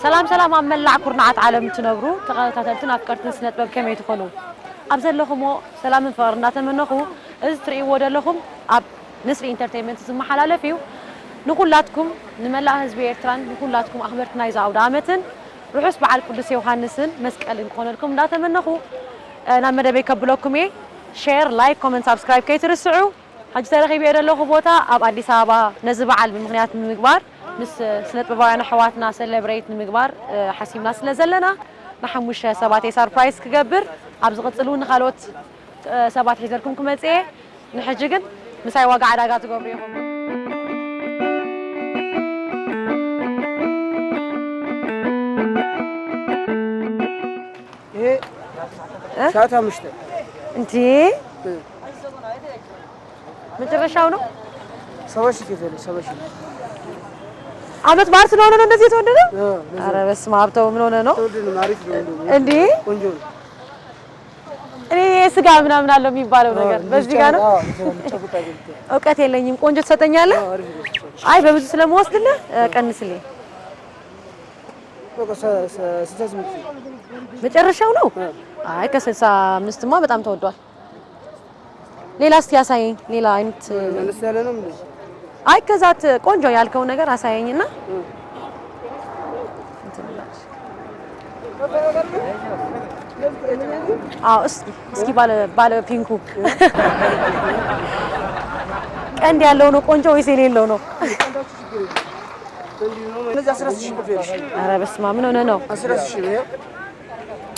ሰላም ሰላም፣ ኣብ መላእ ኩርናዓት ዓለም እትነብሩ ተኸታተልትን ኣፍቀርትን ስነ ጥበብ ከመይ ትኾኑ? ኣብ ዘለኹሞ ሰላምን ፍቕርን እናተመነኹ፣ እዚ ትርእይዎ ዘለኹም ኣብ ንስሪ ኢንተርቴይንመንት ዝመሓላለፍ እዩ። ንኹላትኩም፣ ንመላእ ህዝቢ ኤርትራን ንኹላትኩም ኣኽበርቲ ናይዚ ኣውደ ዓመትን ርሑስ በዓል ቅዱስ ዮሃንስን መስቀልን ክኾነልኩም እንዳተመነኹ፣ እ፣ ናብ መደበይ ከብለኩም እየ። ሼር፣ ላይክ፣ ኮመንት፣ ሳብስክራይብ ከይትርስዑ። ሕጂ ተረኺበዮ ዘለኹ ቦታ ኣብ ኣዲስ ኣበባ ነዚ በዓል ብምኽንያት ንምግባር፣ ምስ ስነ ጥበባውያን ኣሕዋትና ሰለብሬት ንምግባር፣ እ፣ ሓሲብና ስለ ዘለና፣ ንሓሙሽተ ሰባት እየ ሳርፕራይዝ ክገብር። ኣብ ዝቕጽል እውን ንኻልኦት፣ እ፣ ሰባት ሒዘልኩም ክመጽእ እየ። ንሕጂ ግን ምሳይ ዋጋ ዕዳጋ ትገብሩ ኢኹም። ይሄ እ? ሻት አምስት እንዴ፣ መጨረሻው ነው። ሰባ ሺህ ከፈለ፣ ሰባ ሺህ። አመት በዓል ስለሆነ ነው እንደዚህ የተወደደው? አዎ፣ ለዛ ኧረ ነው። በስመ አብ፣ ተው፣ ምን ሆነ ነው? ተወደደ ነው፣ አሪፍ ነው እንደውም። እንዴ? ቆንጆ ነው። እኔ ስጋ ምናምን አለው የሚባለው አዎ፣ ነገር በዚህ ጋር ነው። አዎ፣ ይቻላል። ጨብጣ ገብቶ። እውቀት የለኝም። ቆንጆ ትሰጠኛለህ? አዎ፣ አሪፍ ነው። አይ፣ በብዙ ስለምወስድልህ፣ እ፣ ቀንስልኝ። በቃ ሰ-፣ ሰ-፣ ስልሳ ስምንት ሺህ። መጨረሻው ነው? አዎ። አይ፣ ከስልሳ አምስት ማ በጣም ተወዷል። ሌላ እስቲ ያሳየኝ። ሌላ አይነት መለስ ያለ ነው እንዴ? አይ፣ ከዛት ቆንጆ ያልከው ነገር አሳየኝና። እ። እንትን እንላለን። አዎ፣ እስኪ፣ እስኪ ባለ፣ ባለ ፒንኩ። ቀንድ ያለው ነው ቆንጆ ወይስ የሌለው ነው? እነዚህ አስራ አራት ሺህ ብር ይኸውልሽ። ኧረ በስመ አብ፣ ምን ሆነ ነው? አስራ አራት ሺህ ብር ይኸው።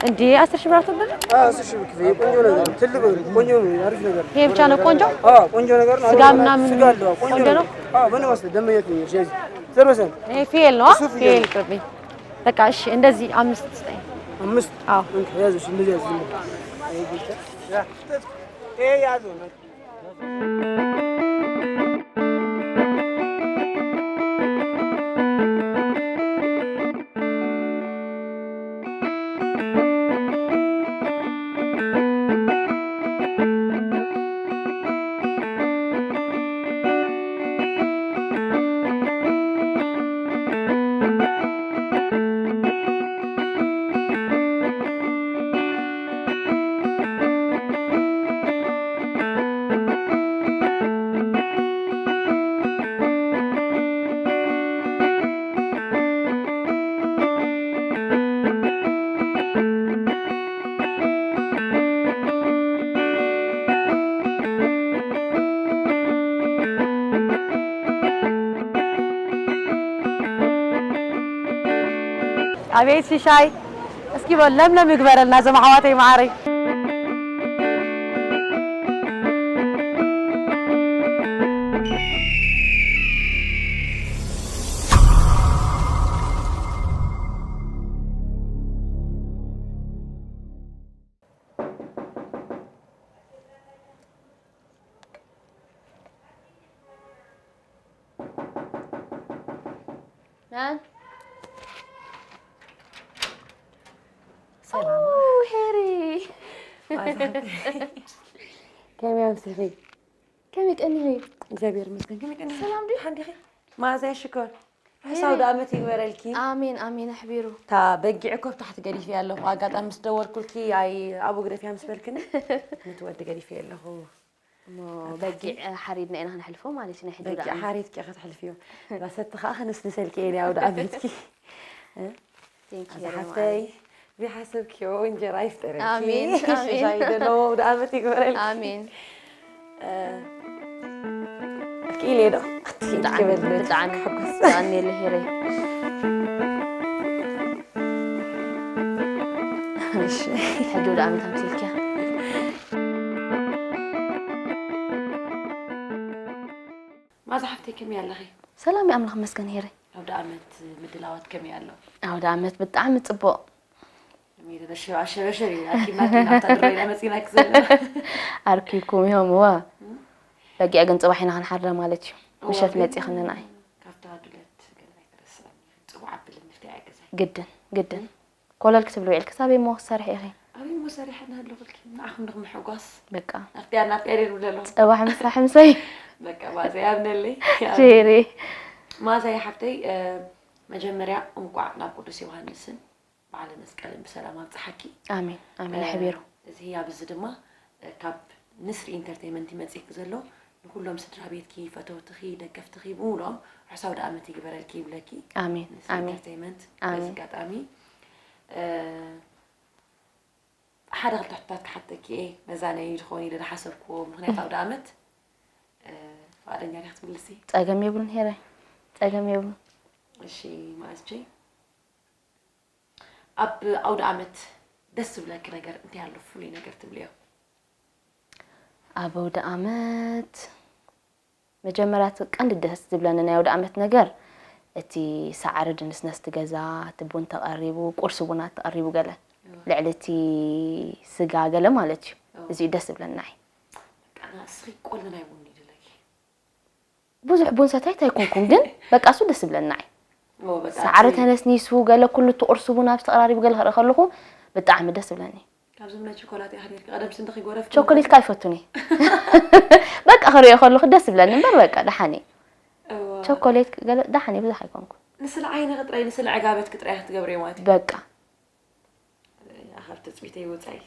እንዴ፣ አስር ሺህ ብር አትወደድም? አዎ፣ አስር ሺህ ብር ክፈይ። ቆንጆ ነገር፣ ትልቅ ቆንጆ ነው፣ አሪፍ ነገር። ይሄ ብቻ ነው ቆንጆ? አዎ፣ ቆንጆ ነገር ነው። ስጋ ምናምን ስጋ አለው፣ ቆንጆ ቆንጆ ነው። ነው? አዎ፣ ምን ይመስል ደመኛ ትሆኛለሽ። ያዝ። ዘር በሰን ይሄ ፍየል ነው? እሱ ፍየል ፍየል ነው። ይቅርብኝ። በቃ እሺ፣ እንደዚህ አምስት ስጠኝ። አምስት? አዎ። እንካ፣ ያዝ፣ እሺ፣ እንደዚህ ያዝ። ዝም ብለህ። ይሄ ያዘው ነው። አቤት ሽሻይ፣ እስኪ በል ለምለም ይግበረልና፣ ዘም ኣሕዋተይ መዓረይ። መን? ሰላም። ኦ፣ ሄሪ። ማዛ። ከመይ ኣምሲኺ? ከመይ ቀኒኺ? እግዚኣብሔር ይመስገን። ከመይ ቀኒኺ? ሰላም ድዩ? ሓንዲኺ? ማዛ ሽኮር። ርሑስ ኣውደ ዓመት ይግበረልኪ። ኣሜን፣ ኣሜን፣ ኣሕቢሩ። እታ በጊዕ እኮ ኣብ ታሕቲ ገዲፈያ ኣለኹ። ኣጋጣሚ ምስ ደወልኩልኪ፣ ኣይ፣ ኣብኡ ግደፍያ ምስ በልክኒ፣ ነቲ ወዲ ገዲፈያ ኣለኹ። እሞ በጊዕ ሓሪድና ኢና ክነሕልፎ ማለት እዩ፣ ናይ ሕጂ በጊዕ ወደ ዓመት። ሓሪድኪ ኢኺ ክትሕልፍዮ። ባሰቲ ኸኣ ክነስንሰልኪ እየ፣ ናይ ኣውደ ዓመትኪ። እ? Thank you፣ ኣዛ ሄሪ ሓፍተይ፣ ማዓረይ። ዘይሓሰብክዮ እንጀራ ይፍጠረልኪ። ኣሜን፣ ኣሜን። ሽሻይ ዘለዎ ኣውደ ዓመት ይግበረልኪ። ኣሜን። እ፣ ክኢለ ዶ? ብጣዕሚ፣ ክበል ዶ? ብጣዕሚ። ክሕጎስ። ብጣዕሚ የለ ሄረይ። እሺ። ሕጂ ወደ ዓመት ኣምሲልኪያ። ማዛ ሓፍተይ ከመይ ኣለኺ? ሰላም እዩ ኣምላኽ ይመስገን ሄረይ። ኣውደ ዓመት ምድላዋት ከመይ ኣሎ? ኣውደ ዓመት ብጣዕሚ ጽቡቕ። ከመይ ተበሽባ ሸበሸብ እዩ። ኣኪብና፣ ኣኪብና ኣብታ ድሮ ኢና መጺና ክዘለና። ኣርኪብኩም ኢኹም፣ እዋ። በጊዕ ግን ጽባሕ ኢና ክንሓርዳ ማለት እዩ። እዋ፣ ምሸት ግን መጺኽኒ ንዓይ። ካብታ ዱለት ገለ ኣይትረስዕኒ። ጽቡቕ ኣብልን ንፍትያ ገዛይ። ግድን፣ ግድን። ኮለል ክትብሊ ውዒልክስ ኣበይ እሞ ክትሰርሒ ኢኺ? ኣበይ እሞ ሰሪሐ እናሃለኹልኪ ንዓኹም ንኽምሕጓስ። በቃ። ናፍትያ፣ ናፍትያ ድየ ዝብል ዘለኹ? ጽባሕ ምሳሕ ምሰይ። በቃ፣ ማዘይ ኣብነለይ። ሼሪ። ማዘይ ሓፍተይ፣ እ፣ መጀመርያ እንቋዕ ናብ ቅዱስ ዮሃንስን በዓለ መስቀልን ብሰላም ኣብጽሓኪ። ኣሜን ኣሜን። ኣሕቢሩ እዚ ኣብዚ ድማ ካብ ንስሪ ኢንተርቴይመንት ይመጽእኪ ዘሎ ንኩሎም ስድራ ቤትኪ፣ ፈተውትኺ፣ ደገፍትኺ ብምሉኦም ርሑስ ኣውደ ዓመት ይግበረልኪ ይብለኪ። ኣሜን ንስሪ ኣሜን። ኢንተርቴይመንት ኣሜን። በዚ ኣጋጣሚ እ፣ ሓደ ክልተ ሕቶታት ክሓተኪ እየ። መዛነዪ ዝኾን ኢለ ዝሓሰብክዎ ምኽንያት ኣውደ ዓመት እ፣ ፍቓደኛ ዲኻ ክትምልሲ? ጸገም የብሉን ሄረ፣ ጸገም የብሉን። እሺ ማእዝቼ፣ ኣብ ኣውደ ዓመት ደስ ዝብለኪ ነገር እንታይ ኣሎ? ፍሉይ ነገር ትብልዮ? ኣብ ኣውደ ዓመት መጀመርያ እቲ ቀንዲ ደስ ዝብለኒ ናይ ኣውደ ዓመት ነገር እቲ ሳዕሪ ድንስነስ እቲ ገዛ እቲ ቡን ተቐሪቡ ቁርሲ ቡና ተቐሪቡ ገለ ልዕሊ እቲ ስጋ ገለ ማለት እዩ። እዚኡ ደስ ዝብለኒ ንዓይ። በቃ ንስኺ ቆሊ ናይ ቡን ይደለኪ። ብዙሕ ቡን ሰታይት ኣይኮንኩን ግን በቃ እሱ ደስ ዝብለኒ ንዓይ። ኦ፣ በቃ ሳዕሪ እቲ ተነስኒሱ ገለ ኩሉ እቲ ቁርሲ ቡና ኣብዚ ተቐራሪቡ ገለ ክርኢ ከለኹ ብጣዕሚ ደስ ዝብለኒ። ካብዚ ናይ ቸኮላት ኢኻ ኔርካ ቀደም ስንዲ ክጎረፍ ቸኮሌት ካይፈቱኒ በቃ ክሪኦ ከለኹ ደስ ዝብለኒ እምበር በቃ ደሓን እየ። እዋ። ቸኮሌት ገለ ደሓን እየ ብዙሕ ኣይኮንኩን። ንስለ ዓይኒ ክጥራይ ንስለ ዕጋበት ክጥራይ ክትገብርዮ ማለት እዩ። በቃ ካብ ትፅቢተይ ወፃኢት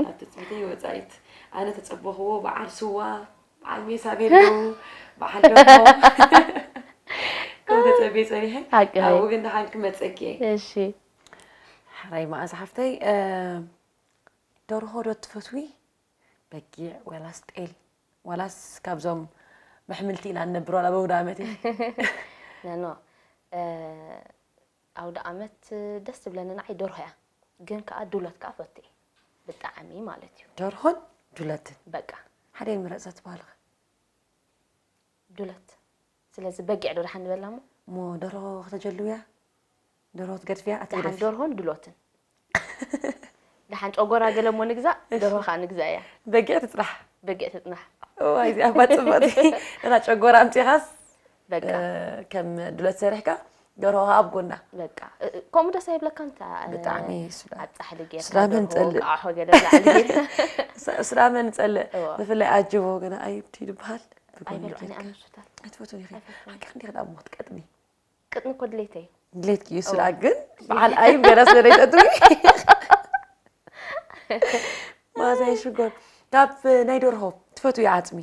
ካብ ትፅቢተይ ወፃኢት ኣነ ተፀበኽዎ በዓል ስዋ በዓል ሜሳ ቤሎ በዓል ደሞ ከም ተፀቤ ፀኒሐ ሓቂ እዩ። ኣብኡ ግን ደሓን ክመፀኪ እየ እሺ ሕራይ መዓዝ ሓፍተይ እ፣ ደርሆ ዶ ትፈትዊ በጊዕ ወላስ ጤል ዋላስ ካብዞም መሕምልቲ ኢና ንነብር ዋላ በውዳ ዓመት እዩ ነኖ እ፣ ኣውደ ዓመት ደስ ትብለኒ ንዓይ ደርሆ እያ ግን ከዓ ዱለት ከዓ ፈቱ እየ ብጣዕሚ ማለት እዩ ደርሆን ዱለትን በቃ ሓደ ምረፀ ትባልኸ ዱለት ስለዚ በጊዕ ዶ ደሓን ንበላ እሞ እሞ ደርሆ ከተጀልውያ ደርሆ ትገድፍያ ደሓን ኣትገደፊ ደርሆን ድሎትን ደሓን ጨጎራ ገለ እሞ ንግዛእ ደርሆ ከዓ ንግዛእ እያ በጊዕ ትፅራሕ በጊዕ ትፅናሕ እዋይ እዚኣ እባ ፅብቕቲ እና ጨጎራ ኣምፂኻስ በቃ እ፣ ከም ድለት ሰሪሕካ ደርሆ ኣብ ጎና በቃ እ፣ እ፣ ከምኡ ደስ ኣይብለካ እንታ እ፣ ብጣዕሚ ስዳ- ኣብ ፃሕሊ ጌርካ ስዳ መን ደርሆ ጸልእ? ቃሖ ገለ ላዕሊ ጌርካ ስ- ስዳ መን ጸልእ እዋ። ብፍላይ ኣጅቦ ገና ኣይ እንታይ ይበሃል ብጎኒ ኣይበልዖን ጌርካ ኣነሱታት ኣይትፈቱን ኢኺ ሓቂ ክንዲ ክትኣሞ ክትቀጥኒ ቅጥኒ እኮ ድሌተይ እዩ ድሌትኪ እዩ ስዳ ግን በዓል ኣይብ ገና ስለ ዘይተእትዊ ማዛ ይሽጎር ካብ ናይ ደርሆ ትፈትዊ ዓፅሚ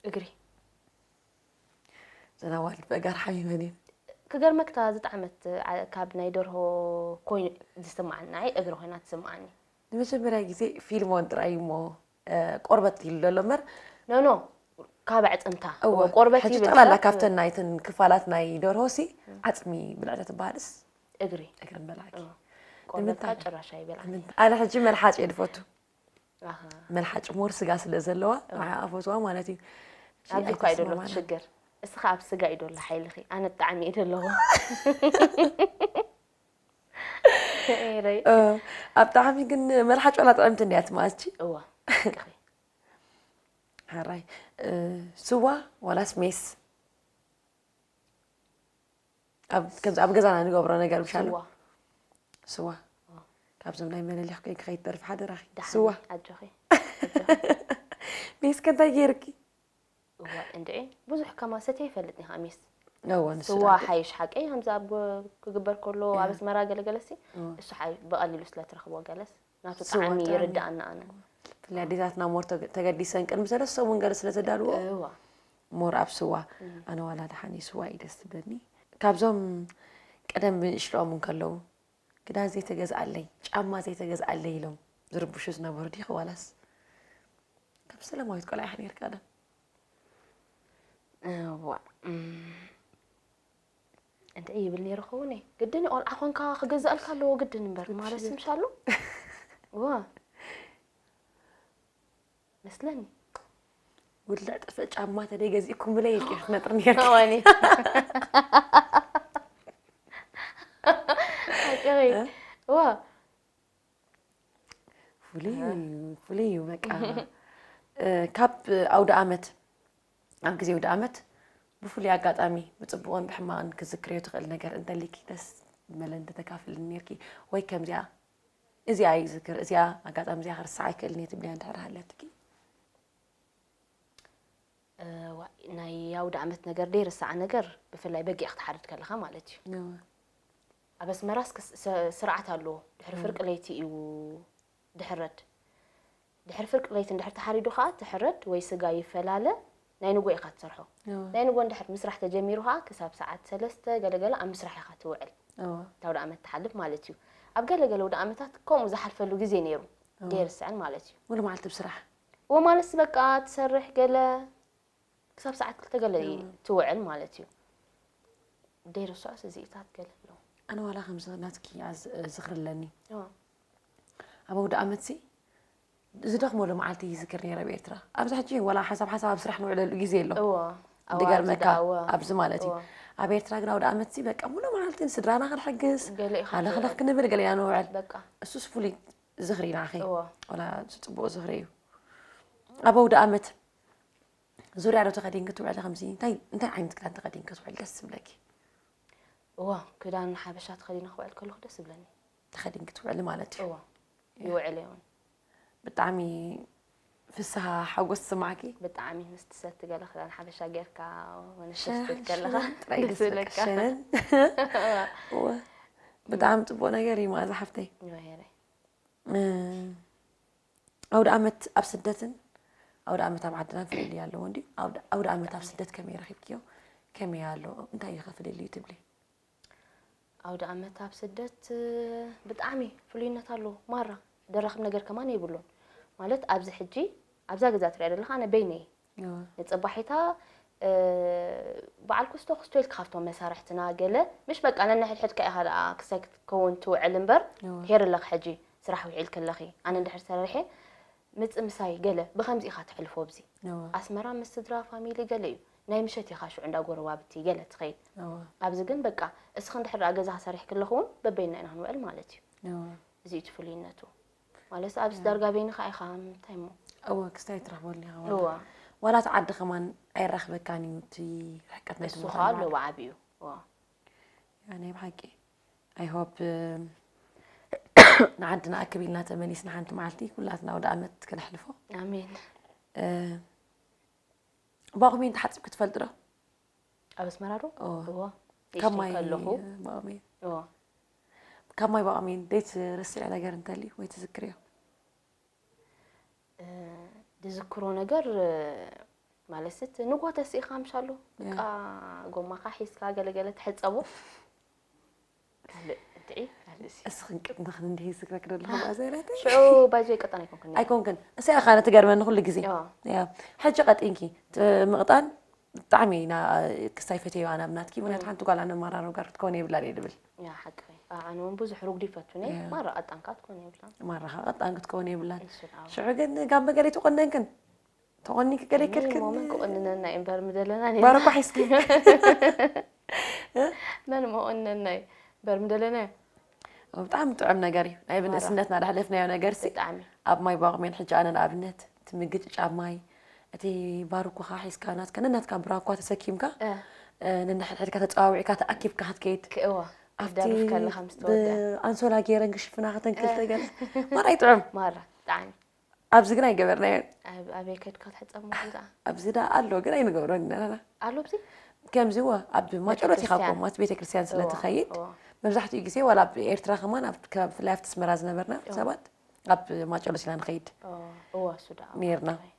እግሪ ዘናዋል በጋር ሓሚመን እዩ ክገርመክታ ዝጣዕመት ዓ- ካብ ናይ ደርሆ ኮይኑ ዝስምዓኒ ንዓይ እግሪ ኮይና ትስምዓኒ ንመጀመርያ ግዜ ፊልሞን ጥራይ እሞ እ፣ ቆርበት ኢሉ ዘሎ እምበር ኖኖ ካብ ኣዕፅምታ እወ፣ ቆርበት ሕጂ ይብል ጠቕላላ ሰብ። ካብተን ናይተን ክፋላት ናይ ደርሆ ሲ ዓፅሚ ብልዕለ ትበሃልስ እግሪ እግሪ በላዕኪ እወ። ቆርበትካ ንምንታይ? ጭራሽ ኣይበልዓን ኣነ ሕጂ መልሓጭ እየ ዝፈቱ ኣሃ። መልሓጭ ሞር ስጋ ስለ ዘለዋ ንዓ ኣፈትዋ ማለት እዩ ኣብዚ እኳ እዩ ደሎ ሽግር እስኻ ኣብ ስጋ እዩ ደሎ ሓይልኺ ኣነ ብጣዕሚ እዩ ደለዎ ረይ እ፣ ኣብ ጣዕሚ ግን መልሓጭ ዋላ ጥዕምቲ እንድያ ትማእዝቺ እዋ ሓቅኺ ሓራይ እ፣ ስዋ ዋላስ ሜስ ኣብ ከምዚ ኣብ ገዛና ንገብሮ ነገር ምሻሉ ስዋ ስዋ ካብዞም ናይ መለሊኽ ኮይን ክኸይድ ደርፊ ሓደራኺ ደሓን ስዋ ኣጆኺ ሜስ ከንታይ ገይርኪ እዋ እንድዒ ብዙሕ ከማ ሰትየ ይፈልጥ ኒኻ ሜስ እወ ንሱ ስዋ ደኣ። ሓይሽ ሓቀይ ከምዚ ኣብ ጎ- ክግበር ከሎ ኣብ ኣስመራ ገለገለሲ እወ። እሱ ሓይ ብቐሊሉ ስለ ትረኽቦ ገለስ ናቱ ስዋ ጣዕሚ ጥዕሚ። ይርዳኣና ኣነ ብፍላይ ኣዴታትና ሞር ተገ- ተገዲሰን ቅድሚ ሰለስተ እውን ገለ ስለ ዘዳልዎ እዋ ሞር ኣብ ስዋ ኣነ ዋላ ደሓን እዩ ስዋ እዩ ደስ ትብለኒ ካብዞም ቀደም ብንእሽትኦም እንከለዉ ክዳን ዘይተገዝኣለይ ጫማ ዘይተገዝኣለይ ኢሎም ዝርብሹ ዝነበሩ ዲኺ ዋላስ ከም ሰለማዊት ቆልዓ ኢኺ ነይርኪ ቀደም እዋ እም፣ እንታይ ይብል ነይሩ ኸውን ግድን ቆልዓ ኮንካ ክገዝኣልካ ኣለዎ ግድን እምበር ማለስ ምሻሉ እዋ መስለኒ ውልዕ ጥፍእ ጫማ ተደይ ገዚእኩምለይ ኢልኪ ክትነጥሪ ነይርኪ እዋኒ ሓቂ እዋ ፍሉይ እዩ ፍሉይ እዩ በቃ እ፣ ካብ ኣውደ ኣመት ኣብ ግዜ ኣውደ ኣመት ብፍሉይ ኣጋጣሚ ብፅቡቕን ብሕማቕን ክዝክርዮ ትኽእል ነገር እንተሊኪ ደስ መለ እንተተካፍልኒ ነርኪ ወይ ከምዚኣ እዚኣ ይዝክር እዚኣ ኣጋጣሚ እዚኣ ክርሳዕ ኣይክእልን እየ ትብልያ እንድሕር ሃለትኪ ዋ- ናይ ኣውደ ዓመት ነገር ደይ ርሳዕ ነገር ብፍላይ በጊዕ ክትሓርድ ከለኻ ማለት እዩ ኣብ ኣስመራስ ክስ- ሰ- ስርዓት ኣለዎ። ድሕሪ ፍርቂ ለይቲ እዩ ድሕረድ። ድሕሪ ፍርቂ ለይቲ እንድሕር ተሓሪዱ ከዓ ትሕረድ ወይ ስጋ ይፈላለ፣ ናይ ንጎ ኢኻ ትሰርሖ። ናይ ንጎ እንድሕር ምስራሕ ተጀሚሩ ከዓ ክሳብ ሰዓት ሰለስተ ገለገለ ኣብ ምስራሕ ኢኻ ትውዕል። እታ ኣውደ ዓመት ትሓልፍ ማለት እዩ። ኣብ ገለገለ ኣውደ ዓመታት ከምኡ ዝሓልፈሉ ግዜ ነይሩ፣ ደይርስዕን ማለት እዩ። ሙሉ መዓልቲ ብስራሕ። እዎ ማለትስ በቃ ትሰርሕ ገለ ክሳብ ሰዓት ክልተ ገለ ትውዕል ማለት እዩ። ደይርስዖስ እዚኢታት ገለ ኣለዉ። ኣነ ዋላ ከምዚ ናትኪ ዝኽሪ ኣለኒ። ኣብ ኣውደ ዓመትሲ ዝደኽመሉ መዓልቲ ይዝክር ነይረ ኣብ ኤርትራ። ኣብዚ ሕጂ ዋላ ሓንሳብ ሓንሳብ ኣብ ስራሕ ንውዕለሉ ግዜ ኣሎ። እዎ። ኣዋጅ ድገርመካ ደኣ፣ እዎ። ኣብዚ ማለት እዩ። እዎ። ኣብ ኤርትራ ግን ኣውደ ዓመትሲ በቃ ሙሉ መዓልቲ ንስድራና ክንሕግዝ፣ ገለ ኢኻ ሃለኽለኽ ትውዕል። ክንብል ገለ ኢና ንውዕል። በቃ። እሱስ ፍሉይ ዝኽሪ ኢና ኣኺ። እዎ። ዋላ ጽቡቕ ዝኽሪ እዩ። ኣብ ኣውደ ዓመት ዙርያ ዶ ተኸዲንኪ ትውዕሊ ከምዚ? እንታይ እንታይ ዓይነት ክዳን ተኸዲንኪ ትውዕሊ ደስ ዝብለኪ? እዎ፣ ክዳን ሓበሻ ተኸዲነ ክውዕል ከለኹ ደስ ዝብለኒ። ተኸዲንኪ ትውዕሊ ማለት እዩ። እዎ፣ ይውዕል እየ እውን። ብጣዕሚ ፍስሃ ሓጎስ ዝስማዓኪ? ብጣዕሚ ምስቲ ሰቲ ገለ ክዳን ሓበሻ ጌርካ ወነሸሽ ትብል ከለኻ ሸነን ጥራይ ደስ ደስ ዝብለካ። ዝብለካ። ሸነን። እወ። ብጣዕሚ ጽቡቕ ነገር እዩ መኣዛ ሓፍተይ። ይወየረይ። ኣውደ ኣመት ኣብ ስደትን ኣውደ ኣመት ኣብ ዓድናን ፍልልይ ኣለዎ እንድዩ? ኣውደ ኣውደ ኣመት ኣብ ስደት ከመይ ረኺብክዮ? ከመይ ኣሎ? እንታይ እዩ ከ ፍልልዩ ትብሊ? ኣውደ ኣመት ኣብ ስደት ብጣዕሚ ፍሉይነት ኣለዎ። ማራ ደራኽብ ነገር ከማን የብሉን። ማለት ኣብዚ ሕጂ ኣብዛ ገዛ ትሪኣ ዘለኻ ኣነ በይነይ እየ። ንጽባሒታ በዓል ኩስቶ ኩስቶ ኢልካ ካብቶም መሳርሕትና ገለ ምሽ በቃ ነንሕድሕድካ ኢኻ ደኣ ክሳይ ክትከውን ትውዕል እምበር እወ። ሄር ኣለኺ ሕጂ ስራሕ ውዒልኪ ኣለኺ ኣነ እንድሕር ሰሪሐ ምጽ ምሳይ ገለ ብኸምዚ ኢኻ ተሕልፎ ኣብዚ እወ። ኣስመራ ምስ ስድራ ፋሚሊ ገለ እዩ ናይ ምሸት ኢኻ ሽዑ እንዳ ጎረባብቲ ገለ ትኸይድ እወ። ኣብዚ ግን በቃ እስኺ እንድሕር ደኣ ገዛኺ ሰሪሕኪ ኣለኺ እውን በበይንና ኢና ክንውዕል ማለት እዩ እወ። እዚ እዩ እቲ ፍሉይነቱ። ማለት ኣብስ ዳርጋ በይንኻ ኢኻ እንታይ እሞ እወ ክስታይ ትረኽበሉ ኢኻ እወ ዋላ ዋላ እቲ ዓዲ ከማን ኣይራኽበካን እዩ እቲ ርሕቀት ናይቲ እሱ ቦታ ከዓ ኣሎ ማለት ብዓብዩ እወ ናይ ብሓቂ I hope ንዓድና ኣክብ ኢልና ተመሊስና ሓንቲ መዓልቲ ኩላትና ኣውደ ኣመት ክነሕልፎ ኣሜን እ፣ ባቑሜን ተሓፂብኪ ትፈልጢ ዶ? ኣብ ኣስመራ ዶ? እዎ። እዎ። ካብ ማይ ከለኹ። ባቑሜን። እዎ። ካብ ማይ ባቑሜን ደይ ትርስዒ ነገር እንተልዩ ወይ ትዝክርዮ? እ፣ ዝዝክሮ ነገር እ፣ ማለት ስት ንግሆ ተስኢኻ ምሻሎ በቃ ጎማኻ ሒዝካ ገለገለ ትሕጸቦ ካልእ እንድዒ ካልእ ሲ እስኽን ቅድሚ ክንድሂ ዝግረክ ደለኹ ባዘረተ ሽዑ ባይዞ ይቀጠን ኣይኮንኩን ኣይኮንክን እሰይ ኣኻ ነቲ ገርመኒ ኩሉ ግዜ ያ። ያ ሕጂ ቀጢንኪ ት- ምቕጣን ብጣዕሚ ኢና ክስታይ ፈትየዋ ናብ ናትኪ ምክንያቱ ሓንቲ ጓል ኣነ ማራሮ ጋር ክትከውን የብላን እየ ድብል ያ ሓቂ ኣነ እውን ብዙሕ ርጉድ ይፈቱኒ ያ። ማራ ቀጣንካ ትኮን የብላን ማራኻ ቀጣን ክትከውን የብላን ንሱ ደኣ ሽዑ ግን ጋምበ ገለ ትቆነንክን ተቆኒኪ ገለ ይከልክል ሞመን ክቆንነና እዩ እምበር ምደለና ኔርና። ባረኳ ሒዝኪ መን መቆነና እዩ እምበር ምደለና እዩ። ብጣዕሚ ጥዑም ነገር እዩ ናይ ብንእስነትና ዳሕለፍናዮ ነገር ሲ ብጣዕሚ ኣብ ማይ ባቑሜን ሕጂ ኣነ ንኣብነት እቲ ምግጭጫብ ማይ እቲ ባርኩኻ ሒዝካ ናትካ ነናትካ ብራኳ ተሰኪምካ እ፣ ነንሕድሕድካ ተፀዋዊዕካ ተኣኪብካ ክትከይድ ክእወ ኣብቲ ክደርፍ ከለኻ ምስ ተወድአ ብኣንሶላ ገይረን ክሽፍና ከተን ክልተ ገለ ማራይ ጥዑም ማራ ብጣዕሚ ኣብዚ ግን ኣይገበርናዮን። ኣብ- ኣበይ ከድካ ትሕጸብ ምዃን ደኣ? ኣብዚ ደኣ ኣሎ ግን ኣይንገብሮን ኢና። ኣሎ ኣብዚ? ከምዚ እወ ኣብ ማጨሎት ኢኻ ቤተክርስትያን። ኮማት ቤተክርስትያን ስለ እዎ፣ ትኸይድ እዎ። መብዛሕትኡ ግዜ ዋላ ኣብ ኤርትራ ከማን ኣብ ከባቢ ብፍላይ ኣብቲ ኣስመራ ዝነበርና እዎ። ሰባት ኣብ ማጨሎት ኢና ንኸይድ እዎ፣ እዎ፣ እሱ ደኣ ነይርና። ኣባይ።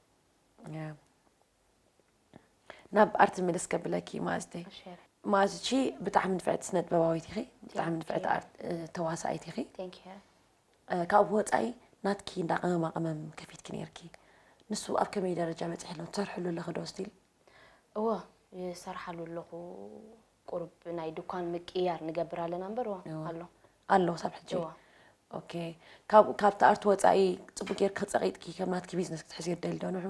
ያ። ናብ ኣርቲ ምልስ ከብለኪ ማዝተይ። እሺ፣ የረ። ማዝቺ ብጣዕሚ ንፍዕቲ ስነ ጥበባዊት ኢኺ። ብጣዕሚ ንፍዕቲ Thank you። ኣርት- እ፣ ተዋሳኢት ኢኺ። Thank you፣ የረ። እ፣ ካብኡ ብወጻኢ ናትኪ እንዳ ቅመማ ቅመም ከፊትኪ ነይርኪ። ንሱ ኣብ ከመይ ደረጃ በጺሕሎ? ትሰርሕሉ ኣለኺ ዶ ስቲል? እወ፣ ይሰርሓሉ ኣለኹ። ቁሩብ ናይ ድኳን ምቅይያር ንገብር ኣለና እምበር፣ እወ፣ እወ። ኣሎ። ኣሎ ክሳብ ሕጂ? እወ። ኦኬ። ካብ፣ ካብቲ ኣርት ወጻኢ ጽቡቅ ጌርኪ ክጸቒጥኪ ከም ናትኪ ቢዝነስ ክትሕዝዮ ትደሊ ዶ ንዑ?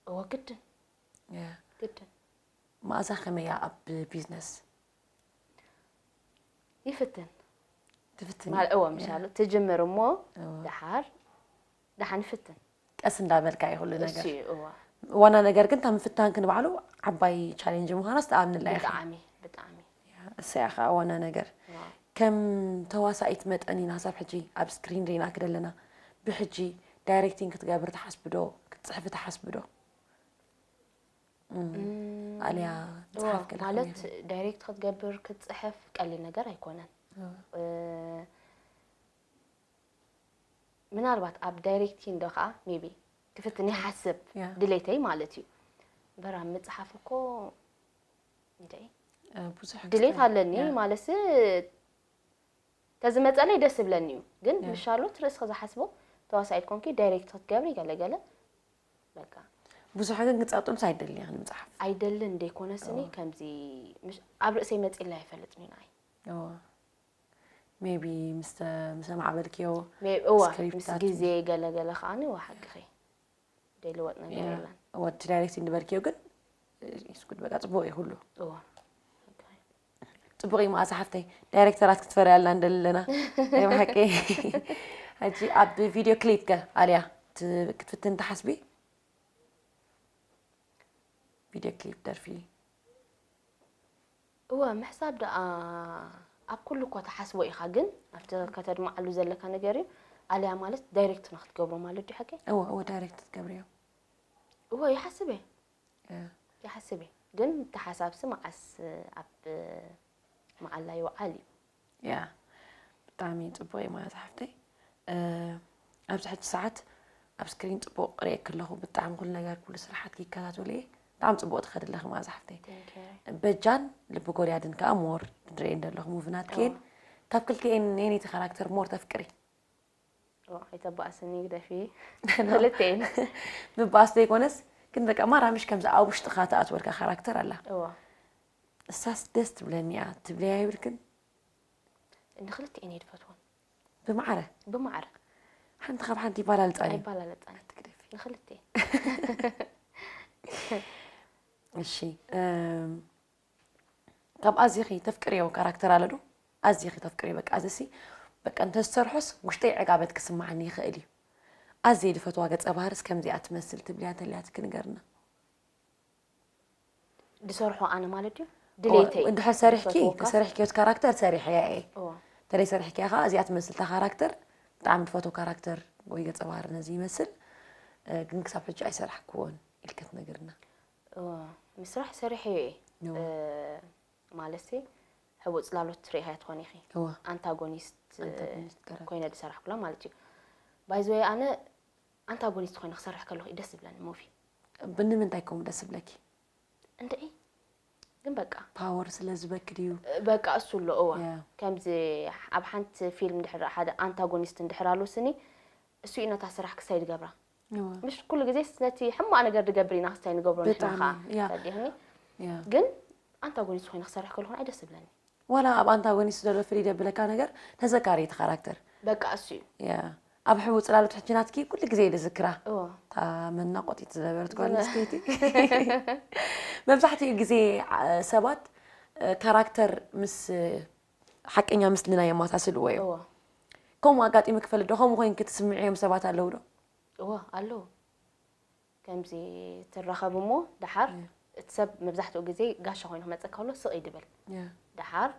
እወ ግድን። ያ። ግድን። መኣዛ ከመይ እያ ኣብ ቢዝነስ? ይፍትን። ትፍትን? ማለ-፣ እወ፣ ያ። ምሻሉ ትጅምር እሞ እወ። ደሓር፣ ደሓን ይፍትን። ቀስ እንዳበልካ እዩ ኩሉ ነገር። እሱ እዩ፣ እወ። ዋና ነገር ግን እታ ምፍታንኪ ንባዕሉ ዓባይ ቻሌንጅ ምዃናስ ተኣምንላ ኢኺ። ብጣዕሚ፣ ብጣዕሚ። እሰይ ኣኻ ዋና ነገር። ዋው። ከም ተዋሳኢት መጠን ኢና ሳብ ሕጂ ኣብ ስክሪን ርኢናኪ ደለና። ብሕጂ ዳይሬክቲንግ ክትገብሪ ትሓስቢ ዶ? ክትጽሕፊ ትሓስቢ ዶ? እም፣ እም፣ ኣልያ እዋ፣ ዝሓፍ ገለ ማለት ከመይ ኢኺ? ዳይሬክት ክትገብር ክትጽሕፍ ቀሊል ነገር ኣይኮነን። ምናልባት ኣብ ዳይሬክቲንግ ዶ ከዓ ሜቢ ክፍትን ይሓስብ ድሌተይ ማለት እዩ። እምበር ኣብ ምፅሓፍ እኮ እንደ ብዙሕ ድሌት ኣለኒ ማለትስ ተዝመፀለይ ደስ ይብለኒ እዩ። ግን ምሻሎት ርእስኺ ዝሓስቦ ተዋሳኢት ኮንኪ ዳይሬክት ክትገብሪ ገለገለ በቃ ብዙሕ ግን ክፃጥምስ ኣይደልያ ንምፅሓፍ ኣይደልን ደይኮነስኒ ከምዚ ኣብ ርእሰይ መፂላ ኣይፈልጥን እዩ ንዓይ። ሜቢ ምስ ምስ ኣማዕበልክዮ እወ ምስ ግዜ ገለገለ ከዓኒ እወ ሓቅኺ ደይልወጥ ነገር የለን። ወዲ ዳይሬክቲንግ ዝበልክዮ ግን ኢስኩድ በቃ ፅቡቅ እዩ ኩሉ እወ ፅቡቅ እዩ መዓዛ ሓፍተይ። ዳይሬክተራት ክትፈርያ ኣለና እንደለና ናይ ብሓቂ። ሕጂ ኣብ ቪድዮ ክሊፕ ከ ኣልያ ክትፍትን ትሓስቢ? ቪድዮ ክሊፕ ደርፊ እወ ምሕሳብ ደኣ ኣብ ኩሉ እኳ ትሓስቦ ኢኻ ግን ኣብቲ ከተድምዓሉ ዘለካ ነገር እዩ። ኣልያ ማለት ዳይሬክት ንክትገብሮ ማለት ድዩ ሓቀይ? እወ እወ ዳይሬክት ትገብርዮ። እወ ይሓስብ እየ ይሓስብ እየ ግን እቲ ሓሳብሲ መዓስ ኣብ መዓላ ይውዓል እዩ። ያ ብጣዕሚ ፅቡቅ እዩ ማለት ሓፍተይ። ኣብዚ ሕጂ ሰዓት ኣብ ስክሪን ፅቡቅ ርእየኪ ኣለኹ ብጣዕሚ ኩሉ ነገር ኩሉ ስራሓትኪ ይከታተሎ እየ። ብጣዕሚ ፅቡቅ ትኸዲ ኣለኺ መዓዛ ሓፍተይ። በጃን ልቢ ጎልያድን ከዓ ሞር ድሬ እንደለኹ ሙቭናትኪን ካብ ክልቲኤን ነየነይቲ ካራክተር ሞር ተፍቅሪ? ኣይተባእስኒ ግደፊ ክልቴን ምባስ ዘይኮነስ ግን በቃ ማራ ምሽ ከምዚ ኣብ ውሽጥኻ ትኣትወልካ ካራክተር ኣላ። እሳስ ደስ ትብለኒ እያ ትብለያ ይብልክን? ንክልቲኤን እየ ድፈትወን ብማዕረ ብማዕረ ሓንቲ ካብ ሓንቲ ይባላልፃ እዩ ኣይባላለፃን ትግደፊ ንክልቴ እሺ እም፣ ካብ ኣዚኺ ተፍቅርዮ ካራክተር ኣሎ ዶ ኣዚኺ ተፍቅርዮ በቃ ኣዚሲ በቃ እንተዝሰርሖስ ውሽጠይ ዕጋበት ክስማዓኒ ይኽእል እዩ ኣዝየ ዝፈትዋ ገፀ ባህርስ ከምዚኣ ትመስል ትብልያ ተልያትኪ ንገርና ድሰርሖ ኣነ ማለት ድዩ ድሌተይ እንድሕር ሰሪሕኪ ተሰሪሕኪ ዮት ካራክተር ሰሪሐያ እየ ተለይ ሰሪሕኪያ ከዓ እዚኣ ትመስልታ ካራክተር ብጣዕሚ ትፈትዎ ካራክተር ወይ ገፀ ባህሪ ነዚ ይመስል ግን ክሳብ ሕጂ ኣይሰራሕክዎን ኢልከ ትነግርና ምስራሕ ሰሪሐዮ እየ ማለት ሕቡእ ፅላሎት ትሪኢኻያ ትኾን ኢኺ ኣንታጎኒስት ኮይነ ዝሰራሕኩላ ማለት እዩ ባይዘወይ ኣነ ኣንታጎኒስት ኮይነ ክሰርሕ ከለኹ እዩ ደስ ዝብለኒ ሙቪ ብምንታይ ከምኡ ደስ ዝብለኪ እንድዒ ግን በቃ ፓወር ስለ ዝበኪ ድዩ በቃ እሱ ኣሎ እዋ ከምዚ ኣብ ሓንቲ ፊልም ድሕር ሓደ ኣንታጎኒስት እንድሕር ኣሎ ስኒ እሱ እዩ ነታ ስራሕ ክሳይ ድገብራ ምሽ ኩሉ ግዜ ነቲ ሕማቕ ነገር ድገብር ኢና ክስታይ ንገብሮ ንሕና ከዓ ተረዲኽኒ ግን ኣንታጎኒስት ኮይነ ክሰርሕ ከለኹ ንዓይ ደስ ዝብለኒ ዋላ ኣብ ኣንታጎኒስት ዘሎ ፍልይ ደብለካ ነገር ተዘካሪ እቲ ካራክተር በቃ እሱ እዩ ያ ኣብ ሕቡ ፅላሎት ሕጂ ናትኪ ኩሉ ግዜ እየ ዝዝክራ እታ መናቆጢት ዝነበረት ጓል ኣንስተይቲ መብዛሕትኡ ግዜ ሰባት ካራክተር ምስ ሓቀኛ ምስልና የማሳስልዎ እዮም ከምኡ ኣጋጢሙ ክፈልጥ ዶ ከምኡ ኮይንኪ ትስምዕዮም ሰባት ኣለዉ ዶ እዎ ኣለዉ ከምዚ ትራኸብ እሞ ደሓር እቲ ሰብ መብዛሕትኡ ግዜ ጋሻ ኮይኑ ክመፀካ ከሎ ስቕ እዩ ድብል ደሓር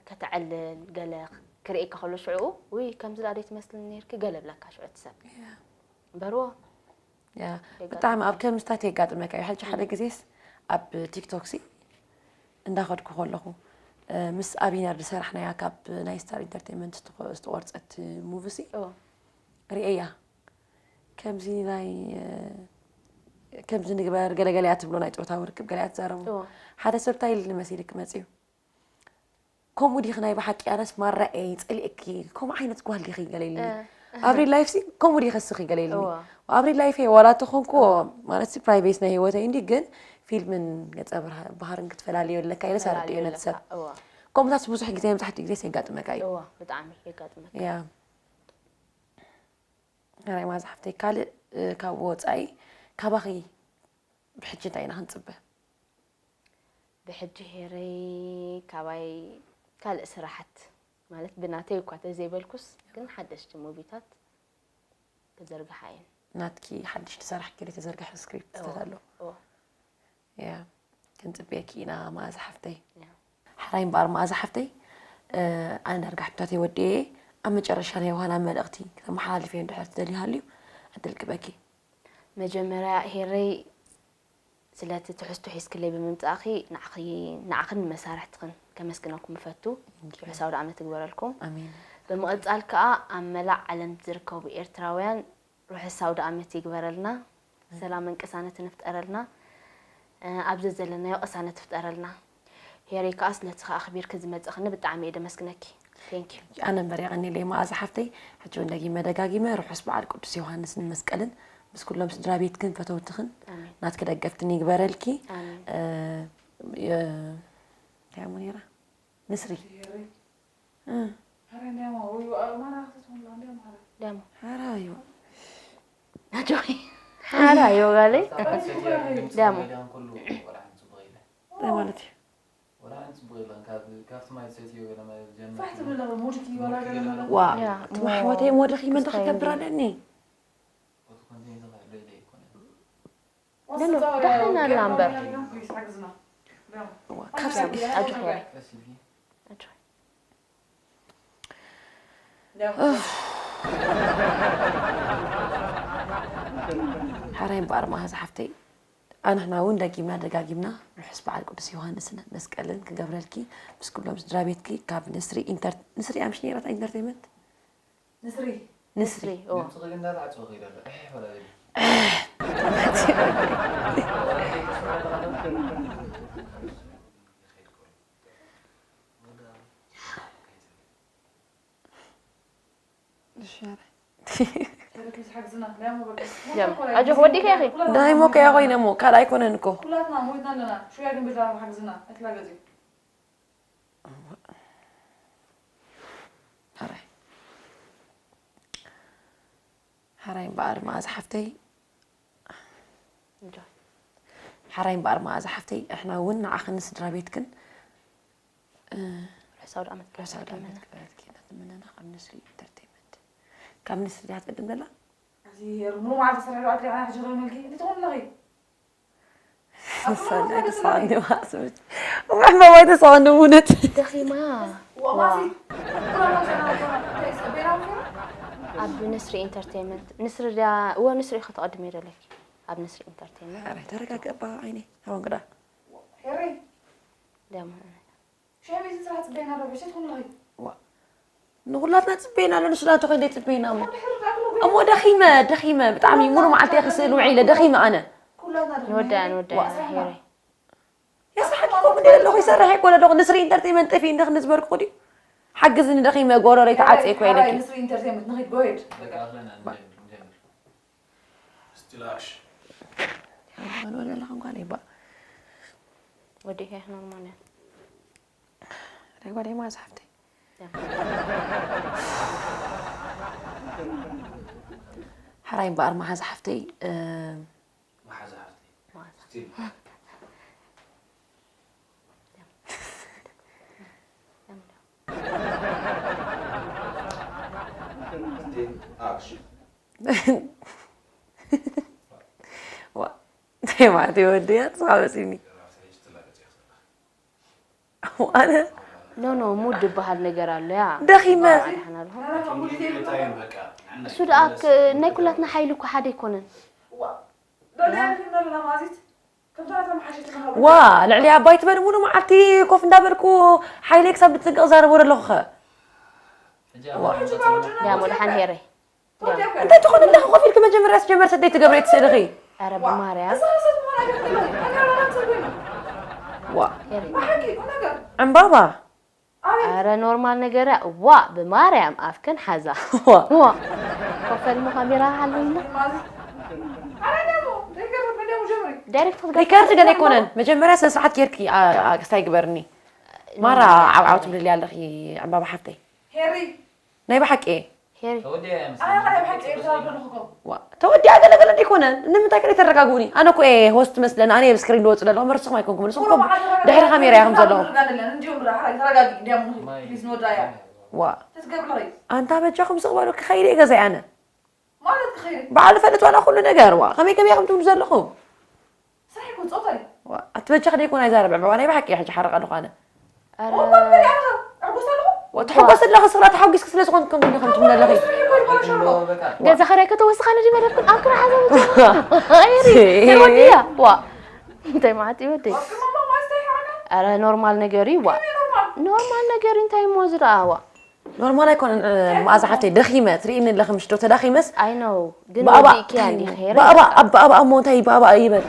ከተዕልል ገለ ክርእየካ ከሎ ሽዕኡ ውይ ከምዚ ደኣ ደይትመስልን ነይርኪ ገለ ብለካ ሽዑ እቲ ሰብ እምበርዎ ብጣዕሚ ኣብ ከምስታት የጋጥመካ እዩ ሕጂ ሓደ ግዜስ ኣብ ቲክቶክ ሲ እንዳኸድኩ ከለኹ ምስ ኣቢነር ዝሰራሕናያ ካብ ናይ ስታር ኢንተርቴንመንት ዝተቆርፀት ሙቪ ሲ ርእየያ ከምዚ ናይ ከምዚ ንግበር ገለገለያ ትብሎ ናይ ፆታዊ ርክብ ገለያ ትዛረቡ ሓደ ሰብ እንታይ ኢልኒ መሲልክ መፅዩ ከምኡ ዲኺ ናይ ብሓቂ ኣነስ ማራ እየ ይፀልእኪ ከምኡ ዓይነት ጓል ዲኺ ገለ ኢልኒ ኣብ ሪል ላይፍ ሲ ከምኡ ዲኺ እስኺ ገለ ኢልኒ ኣብ ሪል ላይፍ ዋላ ተኾንኩ ማለት ሲ ፕራይቬት ናይ ህይወተይ እንዲ ግን ፊልምን ገፀ ባህርን ክትፈላልዮ ኣለካ ኢለስ ኣረድዮ ነቲ ሰብ ከምኡታት ብዙሕ ግዜ መብዛሕትኡ ግዜ የጋጥመካ እዩ ብጣዕሚ የጋጥመካ ያ ሕራይ ማዛ ሓፍተይ ካልእ ካብ ወፃኢ ካባኺ ብሕጂ እንታይ ኢና ክንፅበ ብሕጂ ሄረይ ካባይ ካልእ ስራሓት ማለት ብናተይ እኳ ተዘይበልኩስ ግን ሓደሽቲ ሙቪታት ክዝርግሓ እየን ናትኪ ሓድሽ ትሰራሕ ገለ ተዘርግሐ ስክሪፕትታት ኣሎ ያ ክንፅበየኪ ኢና መኣዛ ሓፍተይ ሓራይ እምበኣር መኣዛ ሓፍተይ ኣነ ዳርጋ ሕቶታት የወዲኤ ኣብ መጨረሻ ናይ ዮሃና መልእኽቲ ከተመሓላልፍ እየ እንድሕር ትደልዩ ሃልዩ ዕድል ክበኪ መጀመርያ ሄረይ ስለቲ ትሕዝቶ ሒዝክለይ ብምምጻእኺ ንዓኺ ንዓኽን ንመሳርሕትኽን ከመስግነኩም እፈቱ። Thank you. ርሑስ ኣውደ ዓመት ይግበረልኩም። ኣሜን። ብምቕጻል ከኣ ኣብ መላእ ዓለም ዝርከቡ ኤርትራውያን ርሑስ ኣውደ ዓመት ይግበረልና። ሰላምን ቅሳነትን ይፍጠረልና። እ፣ ኣብ ዘዘለናዮ ቅሳነት ይፍጠረልና። ሄሪ ከኣ ስለቲ ከኣ ኣኽቢርኪ ዝመጸኽኒ ብጣዕሚ እየ ደመስግነኪ። Thank you። ኣነ እምበር የቐንየለይ መኣዛ ሓፍተይ። ሕጂ እውን ደጊመ ደጋጊመ ርሑስ በዓል ቅዱስ ዮሃንስን መስቀልን ምስ ኩሎም ስድራ ቤትክን ፈተውትኽን ኣሜን። ናትኪ ደገፍትን ይግበረልኪ። ኣሜን። እ፣ የ- እንታይ እሞ ነይራ? ንስሪ። እ፣ ደሞ። ሓራዩ። ኣጆኺ። ሓራዩ ጋለይ። ደሞ። እንታይ ማለት እዩ? ዋ ያ፣ ትማሕወተይ ሞደኺ መንታ ክገብር ኣለኒ። ኖ፣ ኖ፣ ዳሕና ኣላ እምበር። ዋ፣ ካብዚ ኣጆኺ በላይ። ኣጆኺ። ሓራይ እምበኣር መኣዛ ሓፍተይ ኣንሕና እውን ደጊምና ደጋጊምና ርሑስ በዓል ቅዱስ ዮሃንስን መስቀልን ክገብረልኪ ምስ ኩሎም ስድራ ቤትኪ ካብ ንስሪ ኢንተር ንስሪ ኣምሽ ነይራታ ኢንተርቴንመንት ንስሪ ንስሪ ኦ ድምፅኺ ግን እንዳተዓፀወ ከይዱ ኣሎ። እሕሕ በላ በሊ። እሺ፣ ኧረ። ተረክብስ ሓግዝና ናይ ሞ በቃ ጀም ኣጆኽ ወዲካ ኢኺ ናይ ሞከያ ኮይነ እሞ ካልእ ኣይኮነን እኮ ኩላትና ሞይትና ኣለና። ሹያ ግን ብዛ ሓግዝና ኣይትላገፂ። ሓራይ ሓራይ እምበኣር መኣዛ ሓፍተይ እንጆ ሓራይ እምበኣር መኣዛ ሓፍተይ እሕና እውን ንዓኽን ንስድራ ቤትክን እ፣ ርሑስ ኣውደ ዓመት ርሑስ ኣውደ ከብለና ዓመት ክበረልኪ እናተመነና ካብ ንስሪ ኢንተርቴይመንት ካብ ንስሪ ድያ ትቅድም ዘላ እዚ ሙሉ መዓልቲ ሰሪሑ ኣትሪያ ሕጂ ክረምልኪ እቲ ትኾን ኣለኺ ሰናይ ተሳዋኒ ማስብት ዕምባባይ ተሳዋኒ እውነት ደኺማ ወማሲ ኩላ መሰና እንታይ ጸበና ምፈራ ኣብ ንስሪ ኢንተርቴይመንት ንስሪ ድያ እወ ንስሪ ኢኺ ተቐድሚ ደለኪ ኣብ ንስሪ ኢንተርቴይመንት ኧረ ተረጋገባ ዓይነይ ሃወን ግዳ ሄሪ ደሞ ሸሚዝ ስራሕ ጽበና ዶ ብሸት ኩን ለኺ ዋ ንኩላትና ጽበይና ኣሎ ንሱ ናቶ ከይደ ጽበይና እሞ ድሕር ዳክሎ እሞ ደኺመ ደኺመ ብጣዕሚ ሙሉ መዓልቲ ክስእል ውዒለ ደኺመ ኣነ ኩላትና ንወዳያ ንወዳያ ሄሪ የስራሕኪ ኮ እንደ ኣለኹ ይሰርሕ ኣይኮነ ኣለኹ ንስሪ ኢንተርቴይመንት ጠፊ እንደኽ ንዝበርኩ ድዩ ሓግዝኒ ደኺመ ጎረረይ ተዓጽየ እኮ ኢለኪ ንስሪ ኢንተርቴይመንት ንኺድ ጎሄድ በቃ ኣኽለና ንጀምር ንጀምር። Still action. ወደ ኣለኹ እንኳን ይባ ወዲካ ኖርማል እያ ናይ ጓደይ መዓዝ ሓፍተይ ሓራይ እምበኣር መሓዛ ሓፍተይ እ፣ መሓዛ ሓፍተይ። መሓዛ። Still. Still action. ዋ እንታይ ማለት እዩ ወድያ ንስኻ መፂኒ ኣነ ኖ ኖ ሙድ ዝበሃል ነገር ኣሎ ያ ደኺመ ኣድሓናልኹ Time በቃ። እሱ ደኣ ክ- ናይ ኩላትና ሓይሊ እኮ ሓደ ኣይኮነን ዋ ዶልያ ንክንበልና ማዚት ከምታ ተመሓሸት ዋ ልዕሊ ኣባይ ትበል ሙሉ መዓልቲ ኮፍ እንዳበልኩ ሓይለይ ክሳብ ብጥንቅቕ ዛረቦ ኣለኹ ኸ ሕጂ ኣብ ያ መድሓን ሄረይ እንታይ ትኾን ኣለኺ ኮፍ ኢልኪ መጀመርያ ስጀመር ሰደይ ትገብረ ትስእልኺ ኧረ ብማርያም ዋ ሄረይ ዕምባባ ኧረ ኖርማል ነገር እያ ዋ ብማርያም ኣፍክን ሓዛ ዋ ዋ ኮፈል ሞ ካሜራ ሃለና ዳይሬክት ክትገ- ሪከርድ ገለ ኣይኮነን መጀመርያ ስነ ስርዓት ጌርኪ አ- አ- ክስታይ ግበርኒ ማራ ዓብዓው ትብልልያ ኣለኺ ዕምባባ ሓፍተይ ሄሪ ናይ ብሓቂ እየ ሄሪ ተወዲኣ እያ ኣነ መሰለኝ። ኸ ብሓቂ ኤርትራ ኣለኹ ዋ ተወዲኣ ገለገለ እንዲኮነ ንምንታይ ከ ተረጋግኡኒ ኣነ ኮ እየ ሆስት መስለኒ ኣነ እየ ስክሪን ዝወፅ ዘለኹ መርስኹም ኣይኮንኩም ንስኹም ድሕሪ ካሜራ ኢኹም ዘለኹም ተረጋጊ እንዲዮም ብራ ሓራይ ተረጋጊ እንዲያም ንኺ ፕሊዝ ንወዳያ ዋ ተትገብሪ ኸይ ኣንታ በጃኹም ስቕ በሉ ክኸይደ ገዛይ ኣነ ማለት ክኸይድ በዓል ፈልጥ ዋላ ኩሉ ነገር ዋ ከመይ ከመይ ኢኹም ትብሉ ዘለኹም ስራሕ ይኩን ፆታ እዩ ዋ ኣቲ በጃኺ ደይኮን ኣይዛረብ ዕምባባ ናይ ብሓቂ እየ ሕጂ ሓርቕ ኣለኹ ኣነ ኧረ ኦባ በል ያለኸ ዕጉስ ኣለኹ ዋ ትሕጎስ ኣለኺ ስራ ተሓጒስኪ ስለ ዝኾንኪ ከምኡ ኢኹም ትብሉ ኣለኺ ስራሕ ይኩን ይኮነ ሸሎ በቃ ገዛ ኸራይ ከተወስኻኒ ድበለብክን ኣብ ክራ ሓዘ ተወዲያ ዋ እንታይ ማለት እዩ ወደይ? ኣረ ኖርማል ነገር እዩ ዋ። ኖርማል ነገር እንታይ እሞ ዝረኣዋ? ኖርማል ኣይኮነን። መኣዛ ሓፍተይ ደኺመ ትርእይኒ ኣለኺ ምሽ ዶ ተዳኺመስ? ኣይ ነው ግን ብኣባ ወዲእኪያ እንታይ እንዲኺ እሞ? ሄረ። ብኣባ ኣብ ብኣባ እሞ እንታይ ብኣባ ይበል?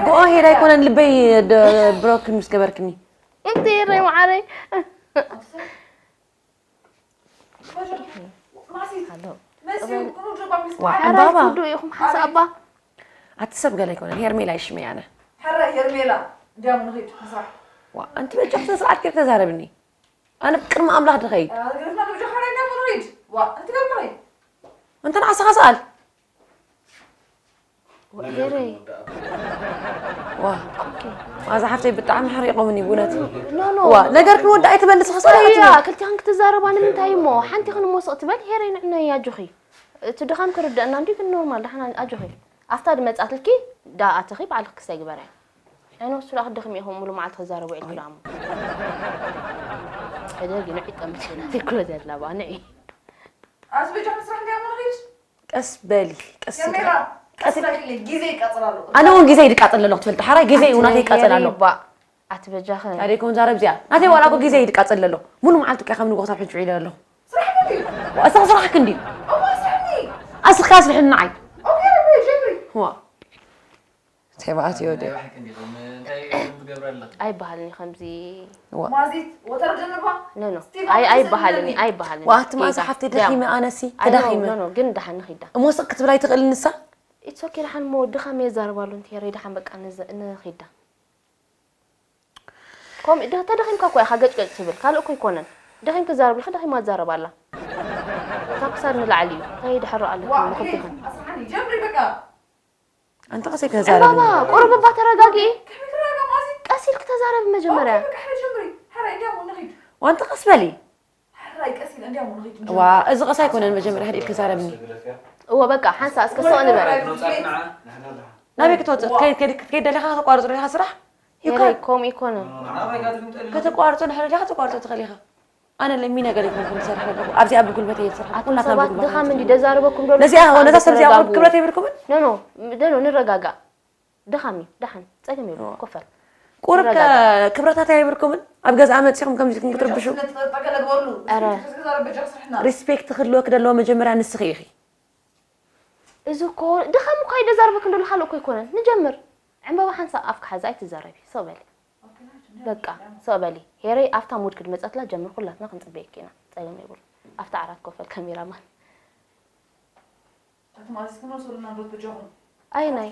ጎኦ ሄድ ኣይኮነን ልበይ ደ- ብሮክን ምስ ገበርክኒ። እንተ ሄረ ማዓረይ። ኣሎ። ዋ ኣባባ። ኣቲ ሰብ ገለ ኣይኮነን ሄርሜላ ይሽመ ያነ። ሕረ ሄርሜላ እንዲያም ንኺድ ምስራሕ። ዋ ኣንቲ በጃ ስነ ስርዓት ጌር ተዛረብኒ። ኣነ ቅድሚ ኣምላኽ ድኸይድ። ኣግርፍና ደብጃ ሕረ እንዲያም ንኺድ። ዋ ኣንቲ ገርምኺ። እንተ ንዓስኻ ሰኣል። ሄረይ። ዋ ማዛ ሓፍተይ ብጣዕሚ ሕሪቆምኒ ብእውነት። ኖ ኖ። ዋ ነገር ክንወዳ ኣይትበልስ ኸሳራ እያ። ክልቲኽን ክትዛረባ ንምንታይ እሞ ሓንቲ ክንሞስቕ ትበል ሄረይ ንዕነይ ኣጆኺ። እቲ ድኻም ክርደአና እንዲ ግን ኖርማል ዳሕና ኣጆኺ። ኣፍታ ድመጻትልኪ ዳ ኣተኺ ባዕልኺ ክስታይ ግበርያ። ኣይነ ወሱ ዳ ክትደኽሚ ኢኹም ሙሉ መዓልቲ ክዛረቡ ኢልኪ ዳ እሞ። ሕደጊ ንዒ ጠምቲ ናተይ ኩሎ ዘላ ባ ንዒ። ኣስበጃ ምስራሕ እንዲያ ሙሉ ኺድ። ቀስ በሊ ቀስ የሜራ ቀስ ቀስ በሊ ጊዜ ይቃጽል ኣሎ። ኣነ እውን ግዜ ይቃጽል ኣለኹ ትፈልጥ ሓራይ ግዜ እውናት ይቃጽል ኣሎ። ኣቲ በጃኸ ናደይ ኮን ዛረብ እዚኣ ናተይ ዋላ እኮ ግዜ ይቃጽል ኣሎ። ሙሉ መዓልቲ እኮ ከም ንጎ ክሳብ ሕጂ ውዒለ ኣለኹ። ስራሕ ክንዲ ኣስኻ ስራሕ ክንዲ እሞ ስራሕኒ ኣስኻ ስልሕኒ ንዓይ ኦኬ ጀምሪ ዋ ተባኣት ይወደ ኣይበሃልን ከምዚ ማዚት ወተር ጀነባ ኖ ኖ ኣይ ኣይበሃልን ኣይበሃልን ዋት ማዚ ሓፍቲ ደኺመ ኣነሲ ተዳኺመ ኖ ኖ ግን ደሓን ንኺዳ እሞ ስቕ ክትብል ኣይትኽእል ንሳ ኢትስ ኦኬ ደሓን እሞ ድኻም የዛርባሉ እንተ የረይ ደሓን በቃ ንኺዳ ከም ደ ተደኺምካ እኮ ኢኻ ገጭገጭ ትብል ካልእ እኮ ኣይኮነን ደኺም ክዛረብ ኢልካ ደኺማ ትዛረብ ኣላ ካብ ክሳድ ንላዕሊ እዩ እንታይ ድሕር ኣለኩም ምኽትኩም ኣንቲ ቀስ ኢልካ ተዛረቢ ባባ ቁሩብ እባ ተረጋጊ ቀስ ኢልክ ተዛረቢ መጀመርያ ዋንቲ ቀስ በሊ ዋ እዚ ቀስ ኣይኮነን መጀመርያ ሕድ ኢልክ ዛረብኒ እወ በቃ ሓንሳ እስከ ሰው ንበል ናበይ ክትወፅእ ክትከይድ ደሊኻ ተቋርፁ ደሊኻ ስራሕ ይኮን ከምኡ ይኮነ ከተቋርፁ ንሕደ ደሊኻ ተቋርፁ ትኽእል ኢኻ ኣነ ለሚ ነገር ይኮንኩ ዝሰርሕ ኣለኹ ኣብዚኣ ብጉልበት እየ ዝሰርሕ ኣቱም ኩላትና ሰባት ብጉልበት ድኻም እንዲ ደዛረበኩም ዶ ነዚኣ ነዛ ሰብ እዚኣ ክብረት የብልኩምን ኖ ኖ ኖ ንረጋጋእ ድኻም እዩ ደሓን ጸገም የብሉ ኮፈል ቁርብ ክብረታት ኣይብልኩምን ኣብ ገዛ መጺኹም ከምዚ ክትርብሹ ሪስፔክት ክህልወክ ደለዎ መጀመርያ ንስኺ ኢኺ እዚ እኮ ድኻም እኮ ኣይደዛርበክ እንደሉ ካልእ እኮ ኣይኮነን ንጀምር ዕምበባ ሓንሳብ ኣፍካ ሓዛ ኣይትዛረቢ ሰው በሊ በቃ ሰው በሊ ሄረይ ኣፍታ ሙድ ክትመጸትላ ጀምር ኩላትና ክንጽበየክ ኢና ጸገም የብሉ ኣፍታ ዓራት ኮፈል ካሜራማን ኣይ ናይ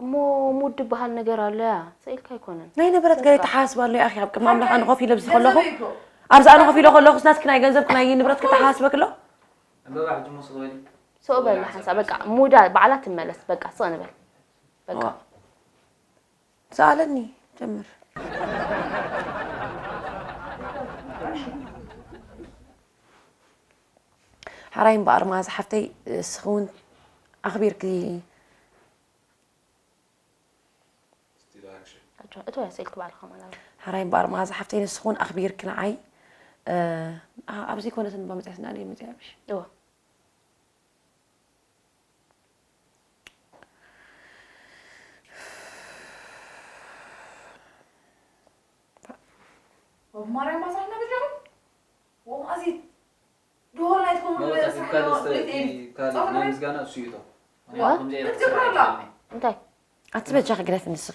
እሞ ሙድ ዝበሃል ነገር ኣሎ ያ ሰኢልካ ኣይኮነን ናይ ንብረት ገለ ተሓስብ ኣሎ ኣኺ ኣብ ቅድሚ ኣምላኽ ኣነ ኮፍ ኢለ ኣብዚ ከለኹ ኣብዚ ኣነ ኮፍ ኢለ ከለኹ ስናትኪ ናይ ገንዘብኪ ናይ ንብረት ክተሓስበክ ኣሎ ሰው በል ሓንሳ በቃ ሙዳ ባዕላ ትመለስ በቃ ስቕ ንበል በቃ ሰኣለኒ ጀምር ሓራይ እምበኣር መኣዛ ሓፍተይ እስኺ እውን ኣኽቢርኪ እቶ ያሰልክ ባልኻ ማለት ሓራይ እምበኣር መኣዛ ሓፍተይ ንስኺ እውን ኣኽቢርኪ ንዓይ ኣብዚ ኮነትን ባመፅያትና ድየ መፅያ ብሽ እወ ማርያም ማሳሕና በጃኹም ወማእዚት ድሆል ናይ ትኸውን ካልእ ናይ ምስጋና እሱ እዩ እንታይ ኣቲ በጃኺ ግደፊ ንስኺ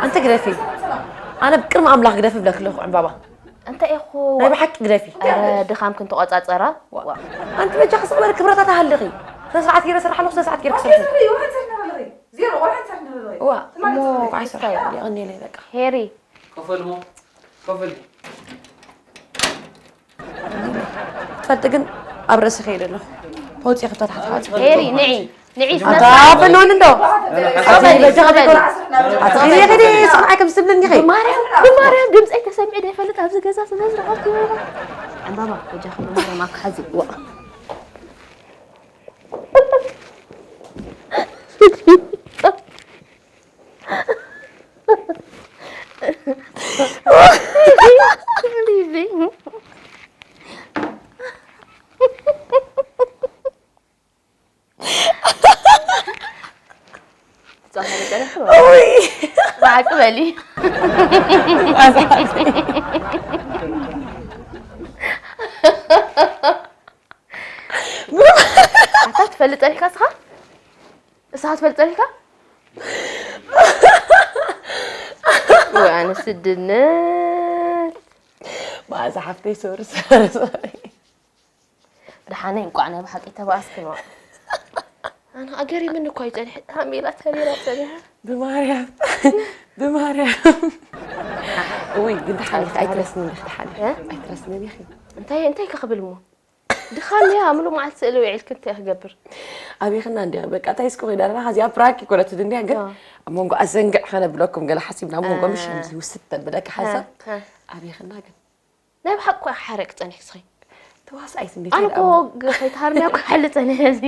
ኣንቲ ግደፊ ኣነ ብቅድሚ ኣምላኽ ግደፊ ብለኪ ኣለኹ ዕምባባ እንታይ ኢኹ ናይ ብሓቂ ግደፊ ድኻም ክንተቆጻጸራ ኣንቲ በጃኺ ስቕ በሊ ክብረታት ኣሃልኺ ስነ ስርዓት ገይረ ስራሕ ኣለኹ ስነ ስርዓት ገይረ ክሰርሕ ዜሮ ወርሒ ትሰርሕ ንርኢ እዋ እሞ እንታይ ይስራሕ ይቕኒ ኢለ በቃ ሄሪ ኮፈል ሞ ኮፈል ትፈልጢ ግን ኣብ ርእሲ ከይደ ኣለኹ ተወፂ ክፍታት ሓትሓት ሄሪ ንዒ ንዒ ኣታ በልውን እንዶ ኣቲ በጃ ከደይኮ ኣቲ ከደይ ከደይ ስምዓይ ከም ዝብልኒ ኸይ ብማርያም ብማርያም ድምፀይ ተሰሚዐ ዶ ይፈልጥ ኣብዚ ገዛ ስለ ዝረኸብኩ ዕምባባ በጃ ብማርያም ኣካሓዚ ዋ ሓቂ በሊ። ኣታ ትፈልጥ ጸኒሕካ እስኻ? እስኻ ትፈልጥ ጸኒሕካ? ወይ ኣነ ስድነት። መኣዛ ሓፍተይ፣ ሶሪ፣ ሶሪ፣ ሶሪ። ደሓነይ እንቋዕ ናይ ብሓቂ ተባኣስክኖ። ኣነ ኣገሪምኒ እኮ እዩ ጸኒሐ። ሃሜላ ተሪራ ጸኒሐ። ብማርያም፣ ብማርያም። እውይ፣ ግን ደሓን ኢኺ፣ ኣይትረስኒ ኢኺ፣ ደሓን ኢኺ። እ? ኣይትረስኒ ኢኺ። እንታይ እንታይ ከኽብል እሞ? ድኻም እያ ምሉ መዓልቲ ስእሊ ውዒልክ እንታይ ክገብር? ኣቤኽና እንዲ በቃ እንታይ እስኩ ኺዳና ኸዚኣ ፕራንክ ይኮነትን እንዲያ ግን ኣዎ። ኣብ መንጎ ኣዘንግዕ ኸነብለኩም ገለ ሓሲብና ኣብ መንጎ ምሽ እ። ከምዚ ውስጥ ተብለካ ሓሳብ እ፣ እ። ኣቤኽና ግን ናይ ብሓቂ ሓረቅ ጸኒሕ ስኸይ። ተዋሳኣይት እንዴ ኣነ እኮ ከይተሃርምያ እኮ ሓሊ ጸኒሐ እዚ።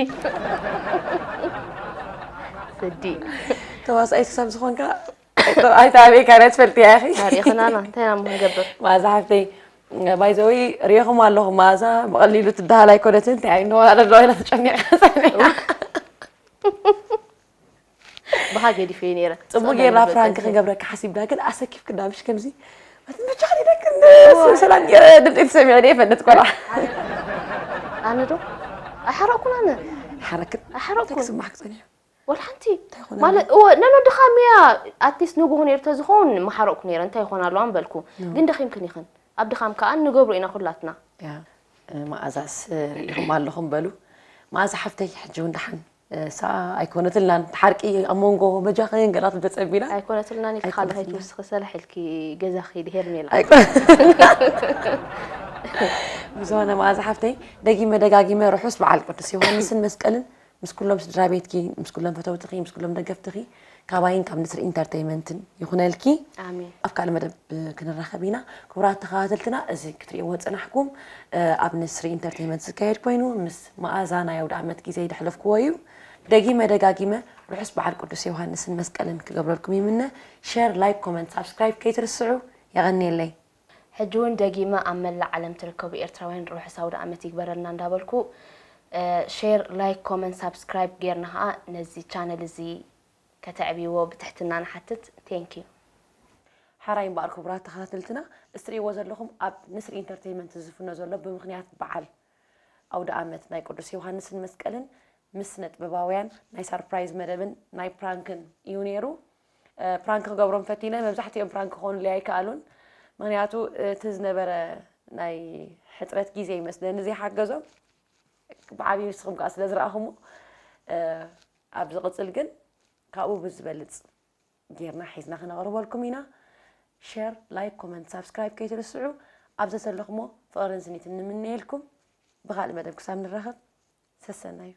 ስዲ። ተዋሳኣይት ክሳብ ዝኾንካ ኣይተኣበይካ ናይ ትፈልጥያ ኢኺ ታሪኽና ና እንታይ ኢና ክንገብር? ማዛ ሓፍተይ ባይዘወይ ሪኢኹም ኣለኹም ማዛ ብቐሊሉ ትደሃል ኣይኮነትን እንታይ ኣይንወዳደር ዶ ኢላ ተጨኒቓ ጸኒሓ ብኻ ገዲፈ ነይረ። ጽቡቅ ጌርና ፍራንክ ክንገብረካ ሓሲብና ግን ኣሰኪፍ ክዳምሽ ከምዚ መትመቻ ደቂ ሰላም ድምፂ ትሰሚዐ ደ ይፈልጥ ቆልዓ ኣነ ዶ ኣሕረኩን ኣነ ሓረክን ኣሕረኩን ክስማሕ ክፀኒሑ ወላ ሓንቲ ይኾነ? ማለት እወ ነኖ ድኻም እያ። ኣትሊስት ንግሆ ነይሩ ተዝኸውን ምሓረቅኩ ነይረ እንታይ ይኾን ኣለዋ ምበልኩ። ግን ደኺምክን ኢኽን ኣብ ድኻም ከዓ ንገብሮ ኢና ኩላትና። ያ፣ መኣዛስ ርኢኹም ኣለኹም በሉ። መኣዛ ሓፍተይ ሕጂ እውን ደሓን እሳ ኣይኮነትልናን ሓርቂ ኣብ መንጎ በጃኽን ገላት ተጸቢና ኣይኮነትልናን ኢልካ ካልእ ኣይኮነትልናን። ከይትውስኺ ሰላሕ ኢልኪ ገዛ ኺዲ ሄርሜላ። ኣይኮነ- ብዝኾነ መኣዛ ሓፍተይ ደጊመ ደጋጊመ ርሑስ በዓል ቅዱስ ዮሃንስን መስቀልን ምስ ኩሎም ስድራ ቤትኪ ምስ ኩሎም ፈተውትኺ ምስ ኩሎም ደገፍትኺ ካባይን ካብ ንስሪ ኢንተርተይመንትን ይኹነልኪ። ኣሜን። ኣብ ካልእ መደብ ክንራኸብ ኢና። ክቡራት ተኸታተልትና እዚ ክትርእይዎ ዝጸናሕኩም ኣብ ንስሪ ኢንተርተይመንት ዝካየድ ኮይኑ ምስ መኣዛ ናይ ኣውደ ዓመት ግዜ ይደሕለፍክዎ እዩ። ደጊመ ደጋጊመ ርሑስ በዓል ቅዱስ ዮሃንስን መስቀልን ክገብረልኩም ይምነ። ሸር፣ ላይክ፣ ኮመንት፣ ሳብስክራይብ ከይትርስዑ። የቐንየለይ። ሕጂ እውን ደጊመ ኣብ መላእ ዓለም ትርከቡ ኤርትራውያን ርሑስ ኣውደ ዓመት ይግበረልና እንዳበልኩ ሸር፣ ላይክ፣ ኮመንት፣ ሳብስክራይብ ጌርና ኸዓ ነዚ ቻነል እዚ ከተዕብይዎ ብትሕትና ንሓትት። ቴንክ ዩ። ሓራይ እምበኣር ክቡራት ተኸታተልትና እስትርእይዎ ዘለኹም ኣብ ንስሪ ኢንተርተይመንት ዝፍኖ ዘሎ ብምኽንያት በዓል ኣውደ ዓመት ናይ ቅዱስ ዮሃንስን መስቀልን ምስ ስነ ጥበባውያን ናይ ሳርፕራይዝ መደብን ናይ ፕራንክን እዩ ነይሩ። ፕራንክ ክገብሮም ፈቲነ መብዛሕትኦም ፕራንክ ክኾኑለይ ኣይከኣሉን። ምኽንያቱ እቲ ዝነበረ ናይ ሕፅረት ግዜ ይመስለኒ ዘይሓገዞም ብዓብዩ ንስኹም ከዓ ስለ ዝረኣኹሞ ኣብ ዝቕፅል ግን ካብኡ ብዝበልፅ ጌርና ሒዝና ክነቕርበልኩም ኢና። ሸር፣ ላይክ፣ ኮመንት፣ ሳብስክራይብ ከይትርስዑ። ኣብ ዘሰለኹሞ ፍቕርን ስኒትን ንምነየልኩም። ብኻልእ መደብ ክሳብ ንራኸብ ሰሰናዩ።